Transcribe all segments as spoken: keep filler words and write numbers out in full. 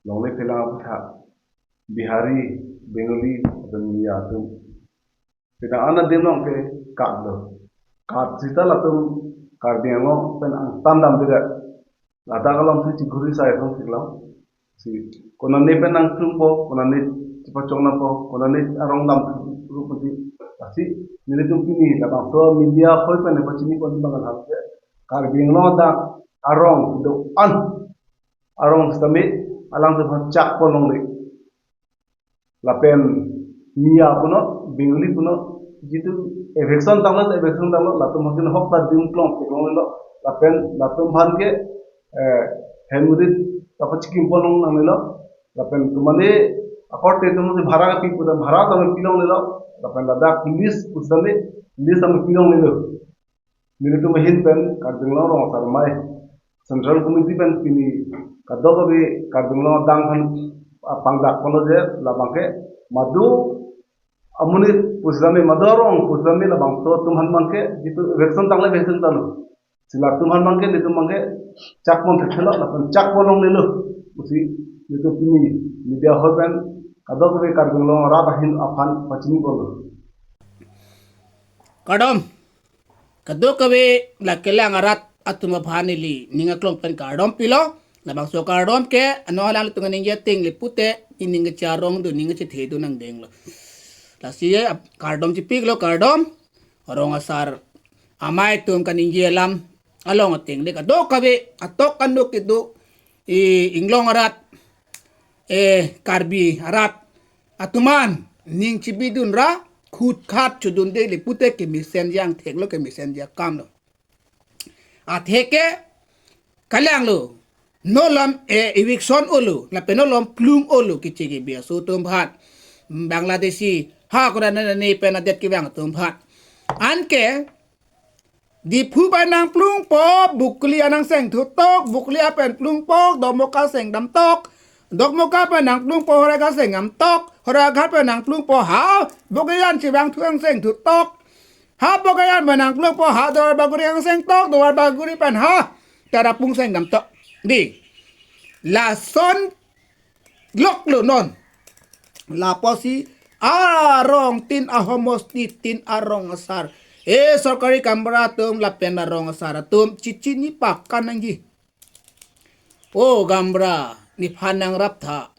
longle phelang aphuthak Bihari, Bengali, lapen Miya atum. Pina ana adim along ke kat do. Kat sita latum Karbi Anglong pen angtan dam tidak. Ladak alam si chiguri sai thong thik lam. Si konane pen nangklungpo, konane chipachong nangpo, konane arong dam rup mati. Asi nelitum pini labangso media hoi pen pachini pon bang hal ke Karbi Anglong dak arong do-an arong sitame alangtum aphan chak pon longle. Lapen Miya punon, Bengali punon, jitu eviction tanglo, eviction tanglo, latum aphan ke hok ta dim klong teklong nelo, lapen latum aphan ke, eh, hemrit ta pachikim pon long nangnelo, lapen atumane akorte atum si bhara kepi pu ta bhara ta pi longnelo, lapen ladak lease pusitame lease ta pi longnelo. Nelitum ahin pen Karbi Anglong Rong Asar Amei Central Committee pen pini kadokave Karbi Anglong adang aphan, ah, pangdak ponlo je labang ke madu amonit pusitame, madu arong pusitame labangso atum aphan abang ke jitu eviction tangle eviction tanglo. Si latum aphan abang ke, nelitum abang ke chak pon thekthe lo, lapen chak pon longlelo pusi nelitum pini media hoi pen kadokave Karbi Anglong arat ahin aphan pachini ponlo. Kardom. Kadokave la kelang arat atum aphan neli ning aklong pen kardom pilo. Labangso kardom ke ano alanglitum kaningje ateng le pute, ining kecharong do, ning kechethe do nangdenglo. Lasi ap-, kardom chipiklo, kardom. Rong Asar Amei atum kaningje alam along ateng le kadokave atok anuk kedo i inglong arat, eh, Karbi arat atum an ning chibidun ra khut khat chodunde le pute kemesen jang theklo, kemesen jang kamlo. Atheke kalanglo, non alam, eh, eviction olo, lapen non alam plung olo, keche kebi aso atum aphan. Bangladeshi, ha koda nane pen adet kevang atum aphan. Anke Diphu pen nangplungpo, Bokoli anang seng thutok, Bokoli apen plungpo, Dokmoka seng damtok, Dokmoka pen nangplungpo, Howraghat seng damtok, Howraghat pen nangplungpo, ha Bokajan chevang thu angseng thutok, ha Bokajan pen nangplungpo, ha Duarbagori angseng tok, Duarbagori pen ha Tarapung seng damtok. Di, lason loklo non. Lapusi arong tin ahomosti tin arong asar, eh, sorkari gaonbura atum lapen arong asar atum chichini pakan nangji. O gaonbura, nephan nangrap tha.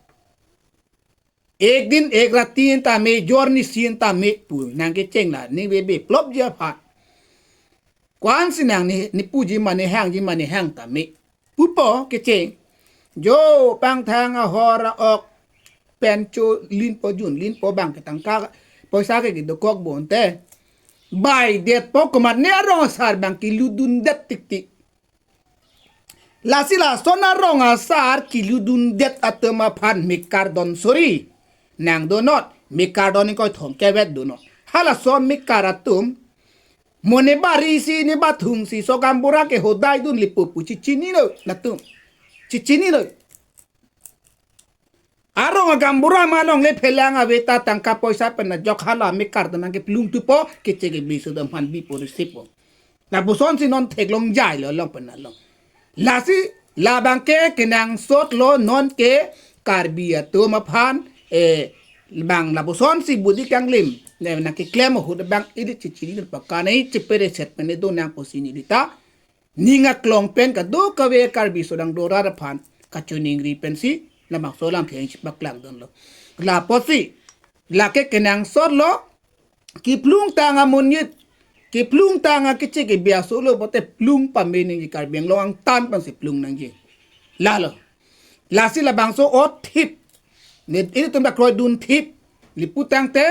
Ek din ek rati tame, jor nisin tame pu nangkecheng la, ne bebe plopji aphan. Ko-ansi nang ne, nepuji ma nehangji ma nehang tame pupo kecheng. Jo pangthang ahor a-ok pen cholinpo junlinpo abang ke tangka poisa ke kedokok bonte baidetpo, komatne arong asar abang keludundet tiktik. Lasi lason arong asar keludundet atum aphan mekar donsori nangdonot, mekar don ingkoi thom kevet donot. Halason mekar atum mo ne bari si ne bathung si so gaonbura ke hodai dunle pu pu chichinilo latum. Chichinilo. Arong agaonbura ma longle phelang ave ta tangka poisa pen ajok hala mekar ta nangkeplung thupo, keche kebi aso atum aphan bipo receive po. Lapusonsi non theklongjailo along pen along. Lasi labang ke kenangsotlo non ke Karbi atum aphan, eh, bang lapusonsi budi kanglim ne nangkeklem ahut abang ili chichini pakane chepere set pen do nang pusi neli ta ning aklong pen kadokave Karbi aso adang do rat aphan kachiningri pensi labangso alam theng chipaklangdunlo. Lapusi lake kenangsotlo, keplung tang amonit, keplung tang akeche kebi aso lo pote plung pame nangji, Karbi Anglong angtan pensi plung nangji. Lalo. Lasi labangso othip, ne ilitum dak kroidun thip, le pu tangte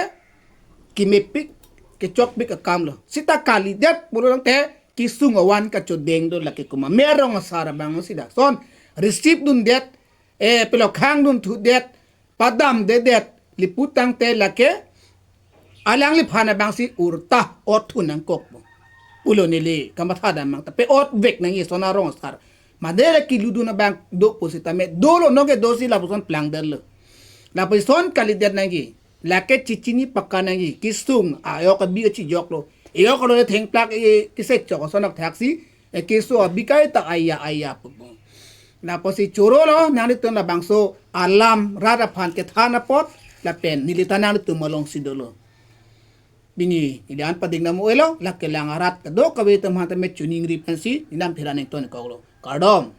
kemepik kechokpik akamlo. Sita kalidet pulo tangte kesung awan kachodeng do lake komat. Me arong asar abang sida son receive dundet, eh, pilo khang dun thudet, padamdedet, le pu tangte lake alangliphan abangsi urta ot thu nangkokpo pulo neli kamatha dam mang ta pe-ot vek nangji son arong asar. Madele keludun abang do pusitame dolo, noke dosi lapuson plangdetlo. Lapuson kalidet nangji. Lake chichini pakan nangji. Kesung a-ok abi achijoklo. E-ok lo le thengplak e kesek chok ason akthaksi, eh, kesung abi kaita aya aya pupo. Lapusi choro lo, nanglitum labangso alam rat aphan kethan apot, lapen neli ta nanglitum alongsi dolo. Pini neli an pading namo elo, lake lang arat kadokave atum aphan tame choningri pensi, neli an aphi ra ningtonkoklo. Kardom.